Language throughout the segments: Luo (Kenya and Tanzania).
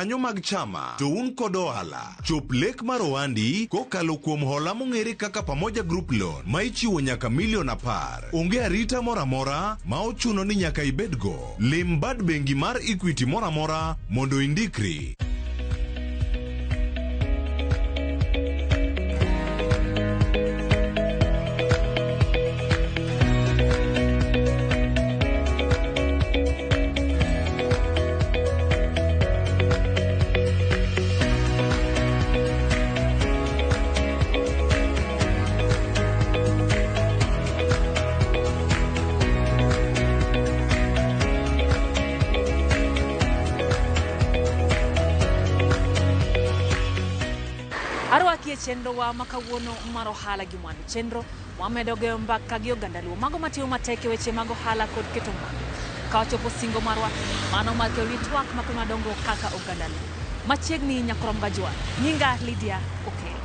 jokanyo mag chama to un kod ohala. Chop lek mar ohandi kokalo kuom hola mong'ere kaka Pamoja Group Loan ma ichiwo nyaka milion 10. Onge arita moro amora ma ochuno ni nyaka ibedgo. Lim bad bengi mar Equity moro amora mondo indikri. Arwaki e chenrowa ma kawuono mar ohala gi mwandu. Chenro wamedo goyo mbaka gi oganda Luo, mago matiyo matek e weche mag ohala kod keto mwandu. Ka wachopo singo marwa, mano mar kelo ni twak makelo dongruok kaka oganda Luo. Machiegni Nyakorom Gajwa, nyinga Lydia Okello.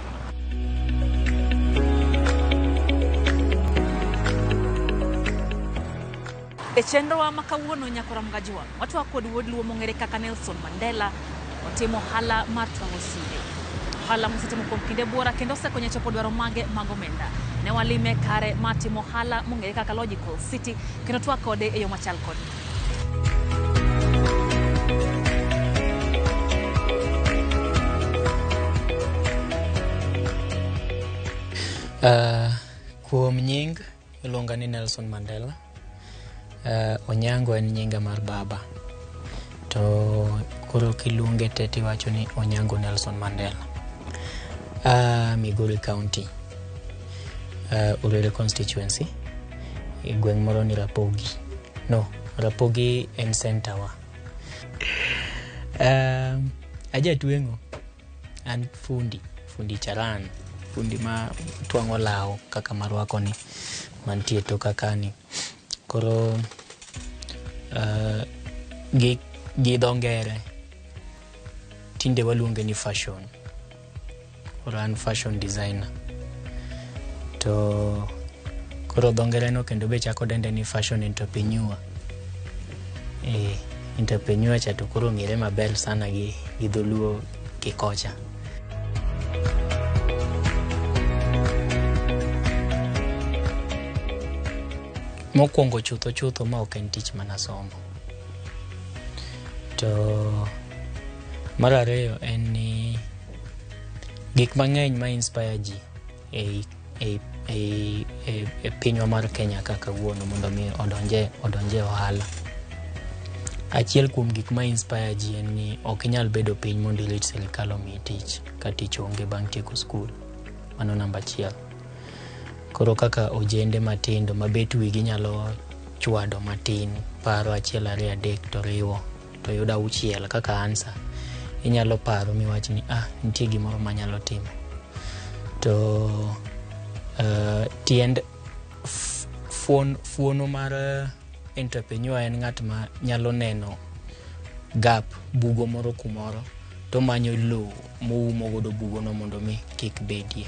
E chenrowa ma kawuono Nyakorom Gajwa, watwak kod wuod Luo mong'ere kaka Nelson Mandela, otimo ohala mar twang'o sude. Ohala mosetimo kuom kinde buora kendo osekonyo chopo dwaro mage mag omenda. Ne walime kare mar timo ohala mong'ere kaka Logical City kendo twak kode e yo machal kod. Kuom nying iluonga ni Nelson Mandela. Onyango en nyinga mar baba. To koro kiluonge te tiwacho ni Onyango Nelson Mandela. Migori County. Urere constituency. E gweng' moro ni Rapogi. No, Rapogi en center wa. Ajatweng'o. An fundi, fundi charan, fundi ma twang'o law kaka marwako ni mantie toka kani. Koro gi dho ngere tinde waluonge ni fashion. Koro an fashion designer. To koro dho ngere no kendo be chako dende ni fashion entrepreneur. Entrepreneur cha to koro ong'ere maber sana gi dholuo gi kocha. Mokwongo chutho chutho ma ok en tich manasomo. To mar ariyo en ni gik mang'eny ma inspire ji e pinywa mar Kenya ka kawuono mondo mi odonje ohala. Achiel kuom gik ma inspire ji en ni ok inyal bedo piny mondo irit sirikal omiyi tich ka tich onge bang' tieko skul. Mano namba achiel. Koro kaka ojende matindo mabet wigi nyalo chwado matin paro achiel ariyo adek to riwo to yudo auchiel kaka answer. Inyalo paro miwach ni nitie gimoro manyalo timo. To tiend fuono mar entrepreneur en ng'at ma nyalo neno gap bugo moro kumoro to manyo lowo moumo godo bugono mondo mi kik bedie.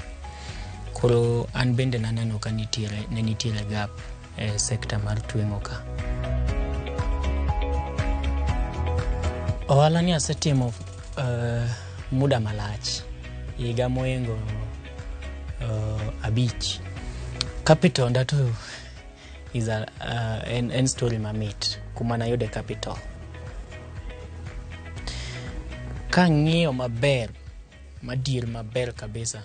Koro an bende naneno ka ne nitiere gap e sekta mar tweng'o ka. Ohala ni asetimo muda malach, higa mohingo 5. Capital nda to is a en story mamit kuma nayude capital. Kang'iyo maber, madier maber kabisa,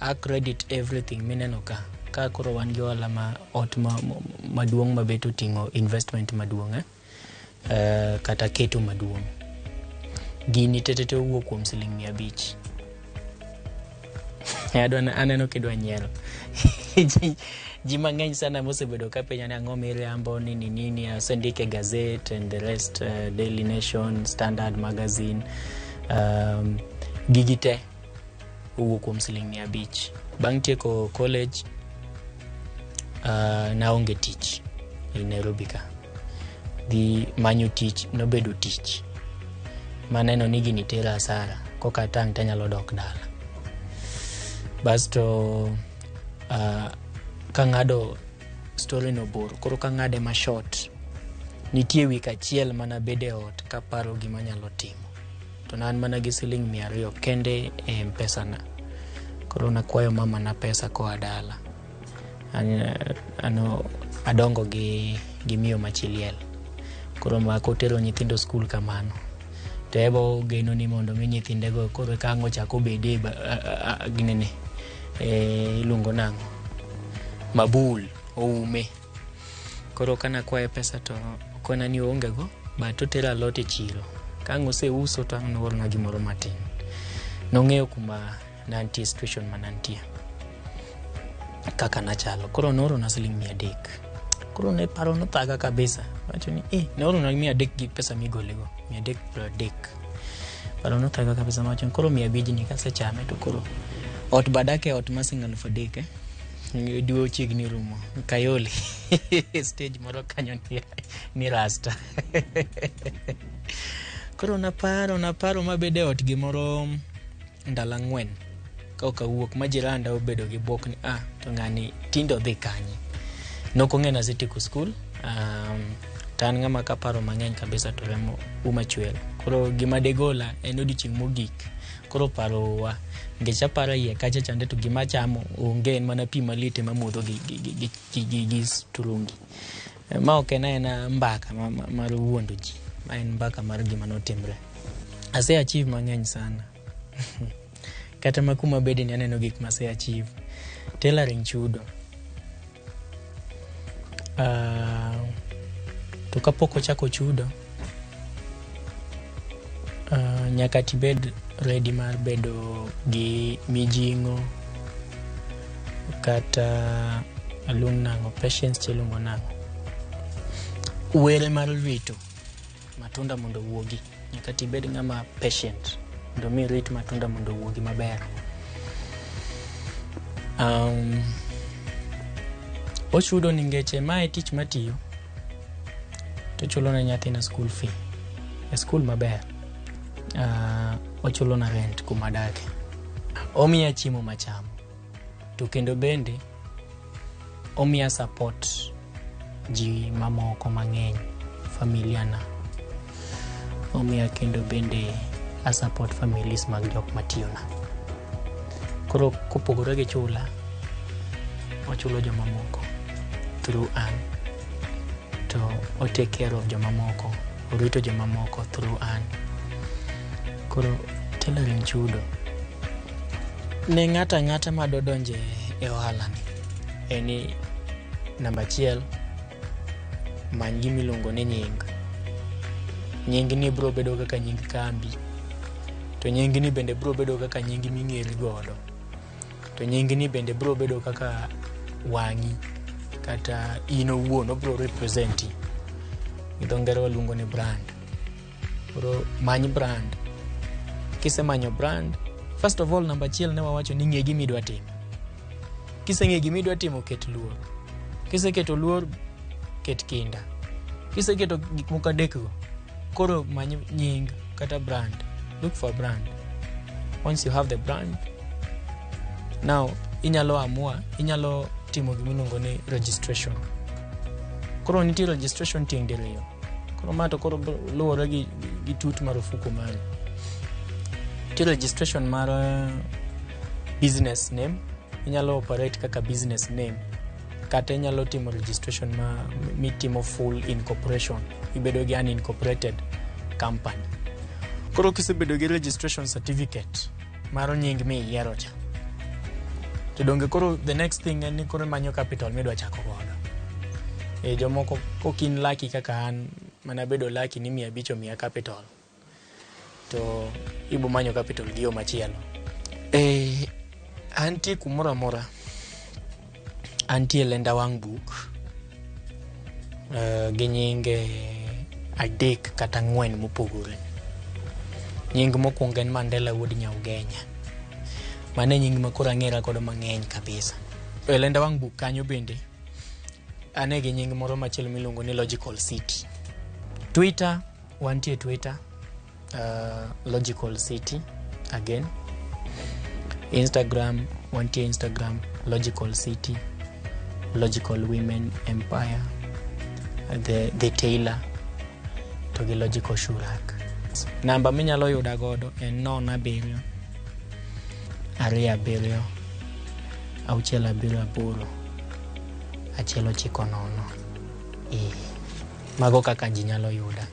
a credit everything mineno ka. Ka koro wan gi ohala ma ot maduong' mabet oting'o investment maduong', kata keto maduong'. Gini tetete owuok kuom siling 500. Aneno kidwa nyiero. Ji mang'eny sana mosebedo ka penja ni ang'o miriambo, nini nini, asendike e gazette and the rest, Daily Nation, Standard Magazine, gigi te owuok kuom siling 500. Bang' tieko college, naonge tich e Nairobi ka. Dhi manyo tich nobedo tich. Maneno ni gini tera asara, koka atang' tanyalo dok dala. Basto kang'ado story no bor, koro kang'ade ma short, nitie wik achiel mana bede ot kaparo gima anyalo timo. To ne an mana gi siling 200 kende e M-Pesa na. Koro nakwayo mama na pesa koa dala. An adongo gi miyo ma chi liel. Koro mak otero nyithindo skul kamano. To ebo ogeno ni mondo mi nyithindego koro ka ang' ochak obede ginene, iluongo nang'o? Mabul oume. Koro kanakwaye pesa to okona ni oonge go, but otero alot e chiro. Ka ang' oseuso to ang' noorna gimoro matin. Nong'eyo kuma nantie, situation manantie. Kaka nachalo. Koro noorona siling 300. Koro ne paro nothaga kabisa. Wacho ni, noorona 300 gi pesa migolego. 330. Paro nothaga kabisa mawacho ni koro 500 ni kasechame to koro ot badake ot ma siling 3000. Dwe ochiegni rumo. Kayole. Stage moro kanyo ni rasta. Koro naparo mabede ot gimoro ndalo 4 ka ok awuok ma jiranda obedo gi bwok ni to ng'ani tinde odhi kanye. Nok ong'e ni asetieko skul, to an ng'ama kaparo mang'eny kabisa to remo uma chwer. Koro gima degola en odiochieng' mogik. Koro paro owa. Nikech aparo iye kacha chande to gima achamo onge en mana pi maliet ema amodho gi strungi. Ma ok en aena mbaka mar wuondo ji. Ma en mbaka mar gima notimre. Ase achieve mang'eny sana. Kata ma kuma abede ni aneno gik ma ase achieve. Tailoring chudo. To kapok ochako chudo, nyaka tibed ready mar bedo gi mijing'o kata aluong nang'o, patience tiluongo nang'o, were mar rito matunda mondo owuogi. Nyaka tibed ng'ama patient mondo mi irit matunda mondo owuogi maber. Ochudo nikech mae tich matiyo to chulo ne nyathina school fee e skul maber. Ochulo na rent kuma adake. Omiya chiemo machamo. To kendo bende omiya support ji mamoko mang'eny, familia na. Omiya kendo bende a support families mag jok matiyona. Koro kopogore gi chula, ochulo jomamoko through an. To o take care of jomamoko, orito jomamoko through an. Koro tailoring chudo. Ne ng'ato ang'ata madwa donjo e ohala ni, en ni namba achiel, many gima iluongo ni nying. Nying ni biro bedo kaka nying kambi. To nying ni bende biro bedo kaka nying ming'eri godo. To nying ni bende biro bedo kaka wang'i kata in owuon obiro represent i. Gi dho ngere waluongo ni brand. Koro many brand. Kisemanyo brand, first of all namba achiel ne wawacho ni ng'e gima idwa timo. Kiseng'e gima idwa timo, ket luor. Kiseketo luor, ket kinda. Kiseketo gik moko adek go, koro many nying kata brand. Look for a brand. Once you have the brand, now inyalo amua, inyalo timo gima iluongo ni registration. Koro nitie registration tieng' diriyo. Koro ma to koro luwore gi tut mar ofuko mari. Nitie registration mar business name. Inyalo operate kaka business name. Kata inyalo timo registration ma mitimo full incorporation. Ibedo gi an incorporated company. Koro kisebedo gi registration certificate mar nying miyiero cha, to donge koro the next thing en ni koro imanyo capital midwa chako godo. E jomoko kok in lucky kaka an mana bedo lucky ni 500 omiya capital, to ibo manyo capital gi yo machielo. E, antie kumoro amora. Antie lenda wang' buk gi nyinge 3 kata 4 mopogore. Nying mokwongo en Mandela wuod Nyaugenya. Mano e nying ma koro ang'era godo mang'eny kabisa. E lenda wang' buk kanyo bende ane gi nying moro machielo miluongo ni Logical City. Twitter, wantie Twitter, Logical City again. Instagram, wantie Instagram, Logical City, Logical Women Empire, The Tailor, to gi Logical Shurak. Streets. Namba minyalo yuda godo en 07 27 678 190. Ee, mago kaka ji nyalo yuda.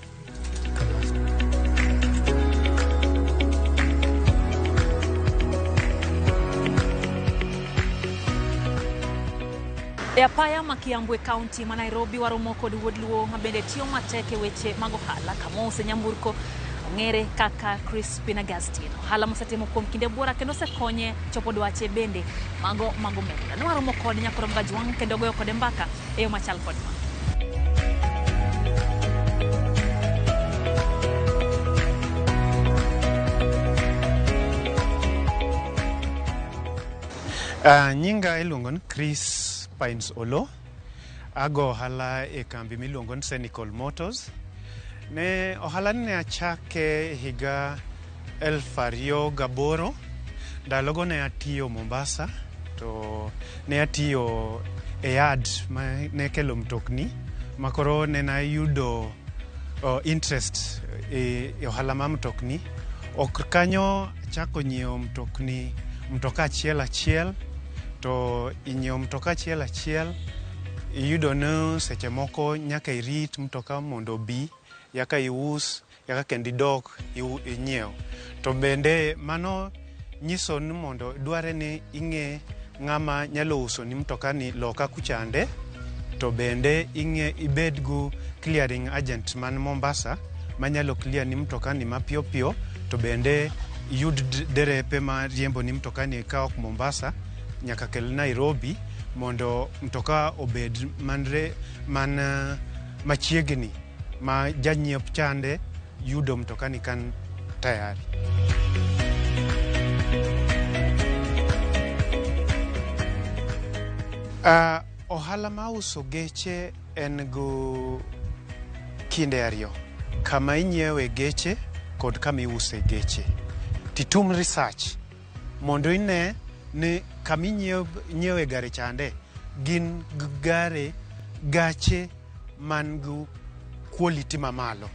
E apaya ma Kiambu e kaunti ma Nairobi waromo kod wuod Luo ma bende tiyo matek e weche mag ohala kama ouse nyamburko ong'ere kaka Crispin Augustine. Ohala mosetimo kuom kinde buora kendo osekonye chopo dwache bende mago mag omenda. Ne waromo kod Nyakoro Gajwang' kendo goyo kode mbaka e yo machal kod ma. Nyinga iluongo ni Chris Pines Olo. Ago ohala e kambi miluongo ni Senicol Motors. Ne ohala ni ne achake higa 2008. Ndalogo ne atiyo Mombasa to ne atiyo e yard ma ne kelo mtokni ma koro ne nayudo interest e ohala mar mtokni. Ok kanyo achako nyiewo mtokni mtoka achiel achiel to inyiewo mtoka achiel achiel iyudo ni seche moko nyaka irit mtoka mondo obi yaka ius yaka kendo idok inyiew. To bende mano nyiso ni mondo dware ni ing'e ng'ama nyalo uso ni mtoka ni loka kuchande to bende ing'e ibed gu clearing agent man Mombasa manyalo clear ni mtoka ni mapiyo piyo to bende iyud derepe ma riembo ni mtoka ni ka ok Mombasa nyaka kel Nairobi mondo mtoka obed manre man machiegni ma janyiep chande yudo mtoka ni kan tayari. Ohala ma uso geche en go kinde ariyo. Kama inyiewe geche kod kama iuse geche. Titum research mondo ine ni kama inyiewe gari chande gin gare gache man gi quality mamalo.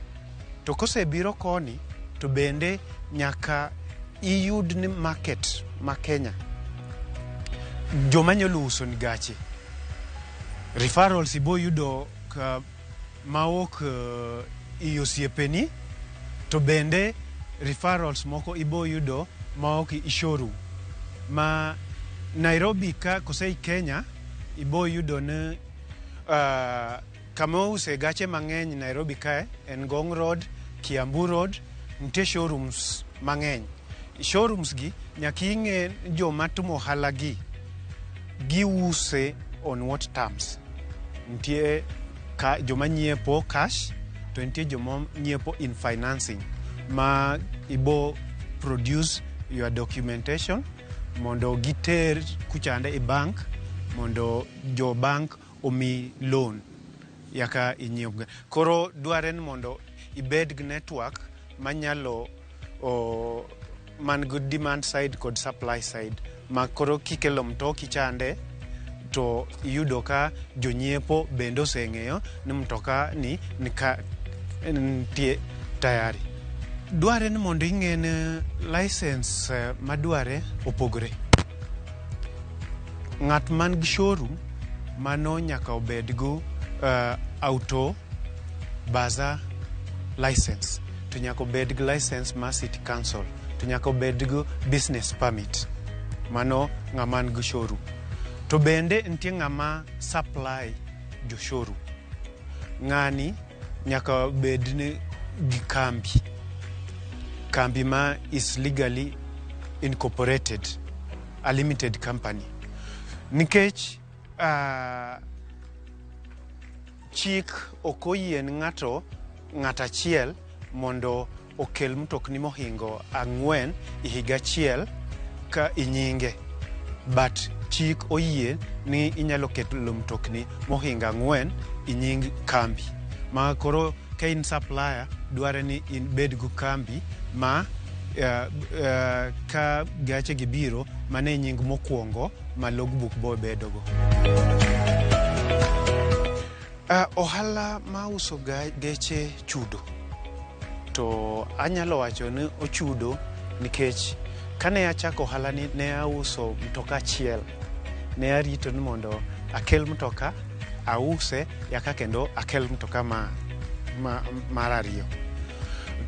To kosebiro koni to bende nyaka iyud ni market ma Kenya joma nyalo uso ni gache. Referrals ibo yudo ka maok i osiepeni to bende referrals moko ibo yudo maok i showroom. Ma Nairobi ka kose i Kenya ibo yudo ni kama ouse gache mang'eny Nairobi kae en Ngong Road, Kiambu Road, nitie showrooms mang'eny. Showrooms gi nyaka ing'e joma timo ohala gi giuse on what terms. Nitie ka joma nyiepo cash to nitie joma nyiepo in financing ma ibo produce your documentation mondo giter kuchande i bank mondo jo bank omi loan yaka inyiew. Koro dware ni mondo ibed gi network manyalo man gi demand side kod supply side ma koro kikelo mtoki chande to iyudo ka jonyiepo bende oseng'eyo ni mtoka ni nika nitie tayari. Dware ni mondo ing'e ni license madware opogore. Ng'at man gi showroom mano nyaka obed go auto baza license to nyaka obed gi license mar city council to nyaka obed gi business permit. Mano ng'ama man gi showroom. To bende nitie ng'ama supply jo showroom. Ng'ani nyaka bed ni gi kambi. Kambi ma is legally incorporated, a limited company. Nikech chik ok oyie ni ng'ato ng'at achiel mondo okel mtokni mohingo 4 e higa achiel ka inyinge. But chik oyie ni inyalo kelo mtokni mohingo 4 e nying kambi. Ma koro ka in supplier dware ni ibed gi kambi ma ka gache gi biro mane e nying mokwongo ma logbook bo bedogo. Ohala ma uso geche chudo. To anyalo wacho ni ochudo nikech kane achako ohala ni ne auso mtoka achiel. Ne arito ni mondo akel mtoka ause yaka kendo akel mtoka mar ariyo.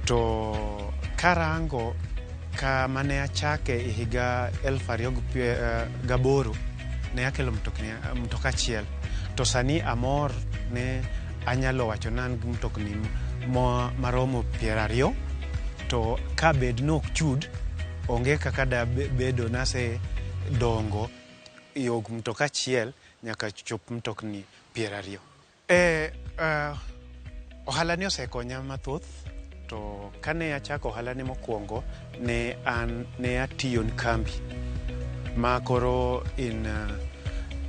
To karango kama ne achake e higa 2008 ne akelo mtoka achiel. To sani amor ne anyalo wacho ni an gi mtokni maromo 20. To ka bed ni ok chud, onge kaka da bedo nase dongo yo mtoka achiel nyaka chop mtokni 20. Ohala ni osekonya mathoth. To kane achako ohala ni mokwongo ne an ne atiyo ni kambi ma koro in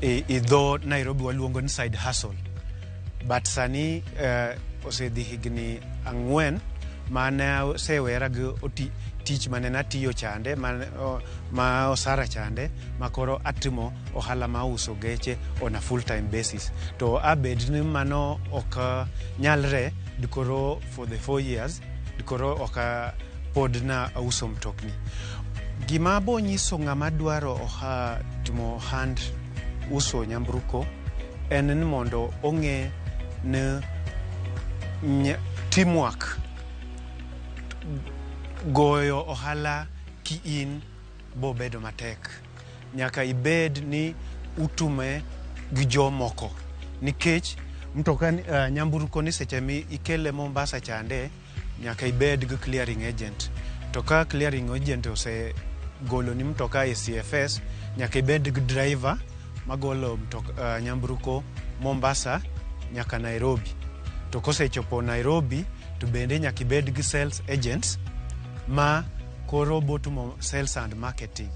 i dho Nairobi waluongo ni side hustle. But sani osedhi higni 4 mane asewera gi tich mane natiyo chande ma osara chande ma koro atimo ohala ma uso geche on a full time basis. To abed ni mano ok nyalre dikoro for the 4 years dikoro ok pod na auso mtokni. Gima abo nyiso ng'ama dwaro timo ohand uso nyamburko en ni mondo ong'e ni teamwork, goyo ohala ki in bo bedo matek. Nyaka ibed ni utume gi jomoko nikech mtoka nyamburko ni seche mi ikele Mombasa chande nyaka ibed gi clearing agent. To ka clearing agent osegolo ni mtoka e CFS, nyaka ibed gi driver magolo nyamburko Mombasa nyaka Nairobi. To kosechopo Nairobi to bende nyaka ibed gi sales agents ma koro botumo sales and marketing.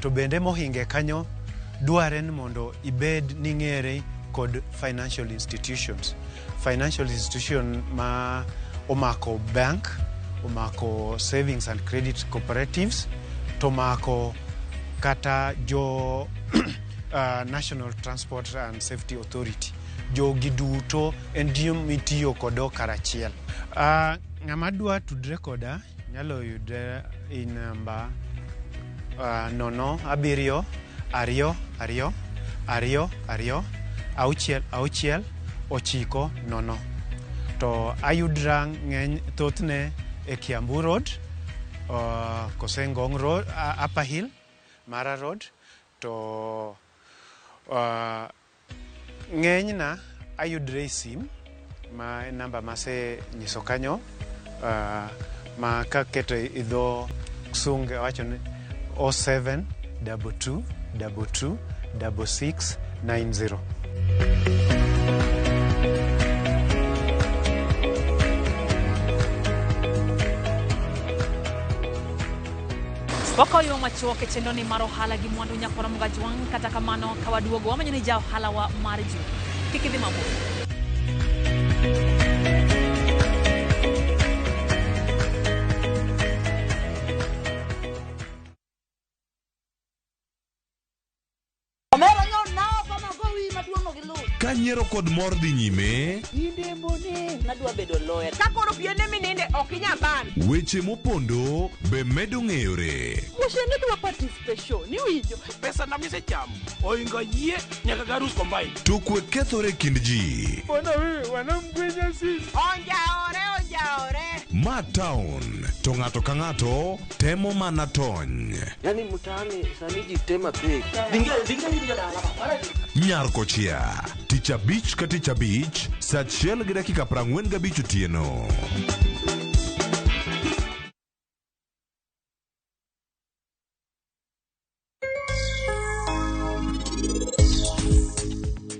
To bende mohinge kanyo dware ni mondo ibed ni ng'ere kod financial institutions. Financial institution ma omako bank, omako savings and credit cooperatives, to omako kata jo National Transport and Safety Authority. Jogi duto en ji mitiyo kodo karachiel. Ng'ama dwa tudre koda nyalo yude i namba 0 7 2 2 2 2 6 6 9 0. To ayudra ng'eny thothne e Kiambu Road, kose Ngong Road, Upper Hill, Mara Road. To ng'enyna ayudre e sim ma namba masenyiso kanyo, ma kaketo e dho kisungu awacho ni 07 22 22 66 90. Wakaw yo machuok e chenro ni mar ohala gi mwandu nyakwara Mugajwang'. Kata kamano ka waduogo wamenyo ni ja ohala wa mar juma. Kik idhi mabor. Ka nyiero kod mor dhi nyime, Nadwa bedo lawyer. Ka koro piende mininde ok inyal ban. Weche mopondo be medo ng'eyore. Wuoche dwa participation, iwinjo. Pesa na misechamo oingo yie nyaka garus combine. To kwe kethore kind ji. Onjaore, onjaore. Ma town to ng'ato ka ng'ato temo mana tony. Yani mtaani sani ji tema pek. Nyar kochia tich abich ka tich abich saa 1:45 otieno.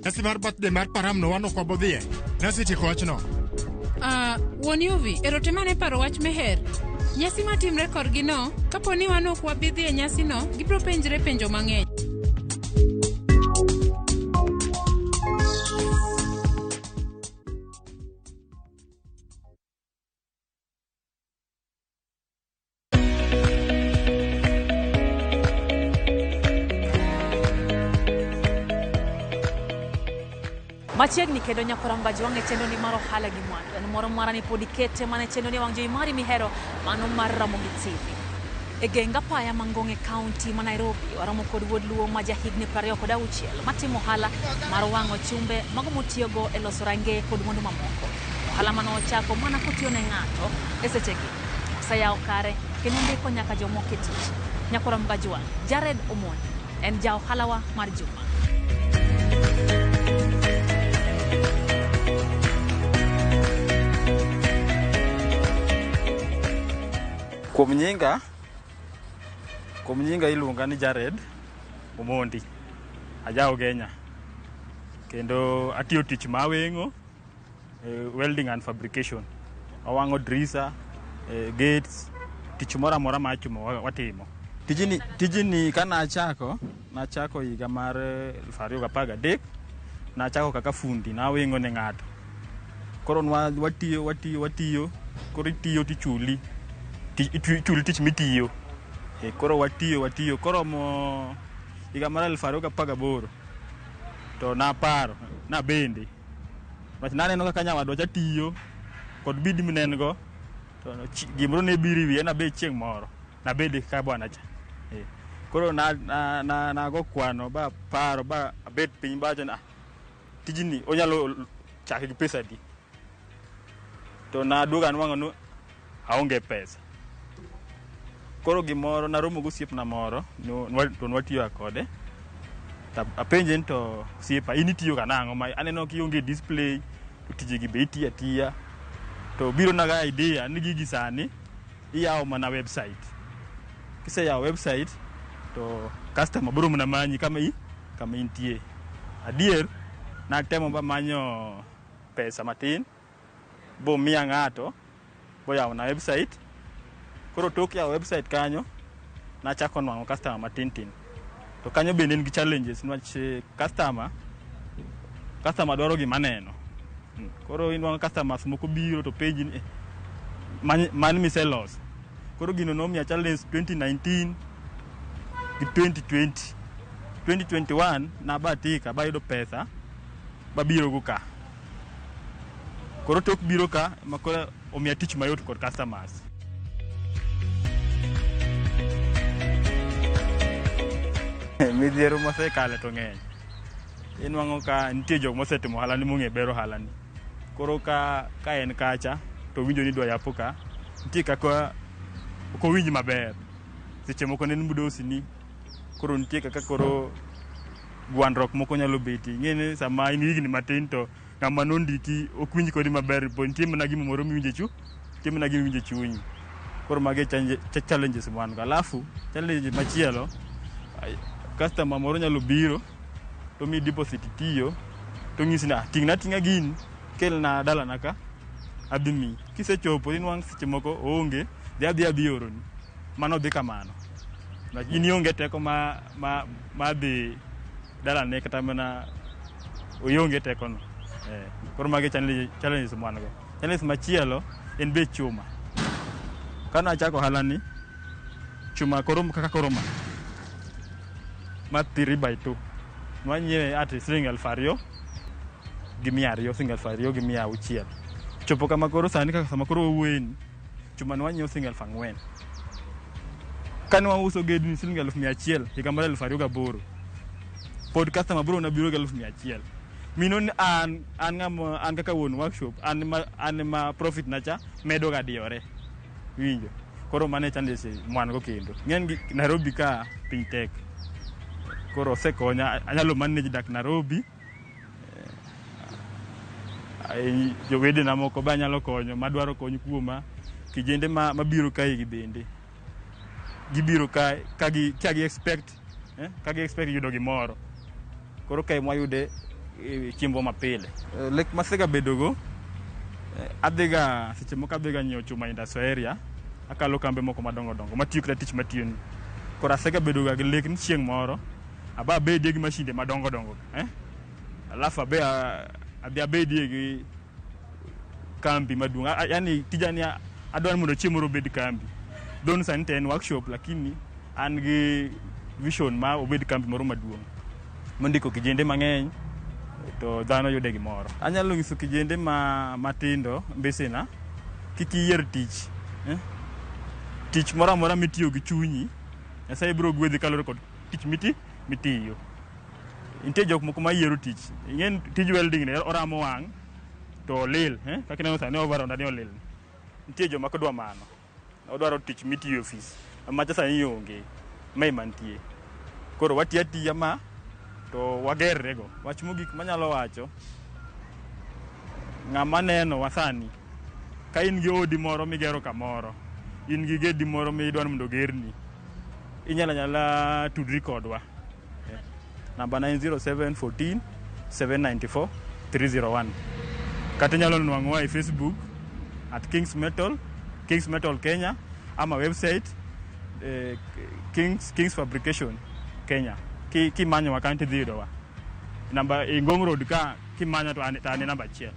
Nyasi mar birthday mar Param no wan ok wabodhiye. Nasetieko wachno. Wuon Yuvi, ero temane paro wach Meher. Nyasi matimre korgi no, kapo ni wan ok wabi dhi e nyasino, gibiro penjre penjo mang'eny. Machiegni kendo nyakora Mbajuang' e chenro ni mar ohala gi mwandu. En moro mara ni pod ikete mana e chenro ni wang' jowi mari mihero mano mar Ramogi TV. E geng apaya Mangong' e kaunti ma Nairobi, waromo kod wuod Luo ma jahigni 26 matimo ohala mar wang'o chumbe mago motiyogo e loso rangeye kod mwandu mamoko. Ohala mane ochako mana kotiyo ne ng'ato e sechegi. Oseyawo kare kendo ndiko nyaka jomoko e tich. Nyakora Mbajuang', Jared Omondi en ja ohalawa mar juma. Kuom nyinga iluonga ni Jared Omondi, aja Ugenya. Kendo atiyo tich ma weng'o, welding and fabrication. Awang'o drisa, gates, tich moro amora mar chuma watimo. Tijini ka nachako higa mar 2013, nachako kaka fundi, naweng'o ne ng'ato. Koro watiyo, koro itiyo tichuli. Ichuli tich mitiyo. Koro watiyo, koromo higa mar 2018 to naparo, nabende. Wach naneno kaka nyawadwa cha tiyo kod bidii mine en go, to gimoro ne biro e wiya nabed chieng' moro, nabed kaka bwana cha. Koro nago kwano ba paro ba abet piny bawacho ni tijni onyalo chake gi pesa adi. To naduogo anwang'o ni aonge pesa. Koro gimoro naromo gi osiepna moro, to nwatiyo kode. Apenje ni to osiepa in itiyo ga nang'o ma aneno kionge display to tijegi be itiyo atiya. To biro na ga idea ni gigi sani iyawo mana website. Kiseyawo website to customer biro mana manyi kama intie. Adier natemo ba manyo pesa matin bomiya ng'ato boyawo na website. Koro tok yawo website kanyo nachako nwang'o customer matin tin. To kanyo bende en gi challenges niwach customer dwaro gima neno. Koro inwang'o customers moko biro to penji ni mano miseloso. Koro gino nomiya challenge 2019 gi 2020. 2021 nabahatika bayudo pesa babiro go ka. Koro tok biro ka ema koro omiya tich mayot kod customers. Midhiero mosekale to ng'eny. Inwang'o ka nitie jok mosetimo ohala ni mong'e ber ohala ni. Koro ka en kacha to winjo ni idwa yapo ka, nitie kaka ok owinj maber. Seche moko ne en mdosi ni, koro nitie kaka koro gwandruok moko nyalo betie. Ing'e ni sama in higni matin to ng'ama nondiki ok winj kodi maber, bo nitie mana gima moro miwinjo nitie mana gima iwinjo e chunyi. Koro mago e challenges ma wan go. Alafu challenge machielo, customer moro nyalo biro to mi deposit tiyo to ng'isi ni ting'na ating'a gini kelna dalana ka adhi miyi. Kisechopo inwang' seche moko oonge, dhi adhiya adhi oroni. Mano dhi kamano. In ionge teko ma dhi dalane kata mana ionge teko no. Koro magi challenges ma wan go. Challenge machielo en bech chuma. Kane achako ohala ni, chuma koro kaka koro ma 3x2 nwanyiewe at siling 2,200, siling 2,600. Chopo kama koro sani kaka sama koro wawuoyeni, chuma nwanyiewo siling 4,000. Kane wauso gedni siling 100,000 higa mar 2008, pod customer biro na biro gi 100,000. Mino ni an ng'ama an kaka wuon workshop, an ma profit na cha medo ga diyore. Winjo. Koro mano e challenges ma wan go kendo. Ng'eny Nairobi ka piny tek. Koro osekonya, anyalo manage dak Nairobi. Jowedena moko be anyalo konyo madwaro kony kuoma. Kijende mabiro kae gi bende gibiro ka gi expect ka gi expect yudo gimoro. Koro kae mwayude chiembo mapile. Lek masega bedogo, adhiga seche moko adhiga nyiewo chuma industrial area, akalo kambe moko madongo dongo matiyo kata tich matiyo ni. Koro asega bedoga gi lek ni chieng' moro aba abedie gi mashinde madongo dongo, Alafu abe adhi abedie gi kambi maduong'. Yani tija ni adwaro mondo chieng' moro obed kambi. Don sani to en workshop, lakini an gi vision ma obed kambi moro maduong' mondiko kijende mang'eny, to dhano yude gimoro. Anyalo nyiso kijende ma matindo mbesena kik iyier tich, eh? Tich moro amora mitiyo gi chunyi, Nyasaye biro gwedhi kaluwore kod tich mitiyo. Nitie jok moko mayiero tich. Ing'e ni tij welding ni oramo wang' to olil, eh? Kaka ineno sani overall ni olil. Nitie joma ok dwa mano. Odwaro tich mitiyo e ofis. Macha sani onge. Ma ema nitie. Koro watiyo atiya ma to wagerre go. Wach mogik manyalo wacho, ng'ama neno wa sani, ka in gi odi moro migero kamoro, in gi gedi moro midwaro mondo ogerni, inyalo anyala tudri kodwa. Namba 907 14 794 301. Kata inyalo nwang'owa e Facebook at Kings Metal, Kings Metal Kenya, ama website Kings Fabrication Kenya. Kimanyowa kanyo tidhi yudowa. Namba e Ngong Road ka kimanyo to an e namba 1.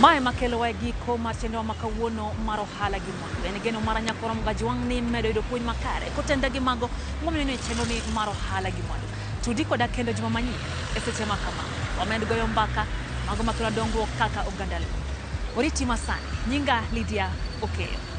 Mae makelo wa e giko mar chenro ma kawuono mar ohala gi mwandu. En geno mar Nyakoro Mgajwang' ni medo yudo puonj makare kotende gi mago momiyo e chenro ni mar ohala gi mwandu. Tudi koda kendo juma manyien e seche ma kama. Wamed goyo mbaka mago makelo dongruok kaka oganda Luo. Oriti masani. Nyinga Lydia Okeyo.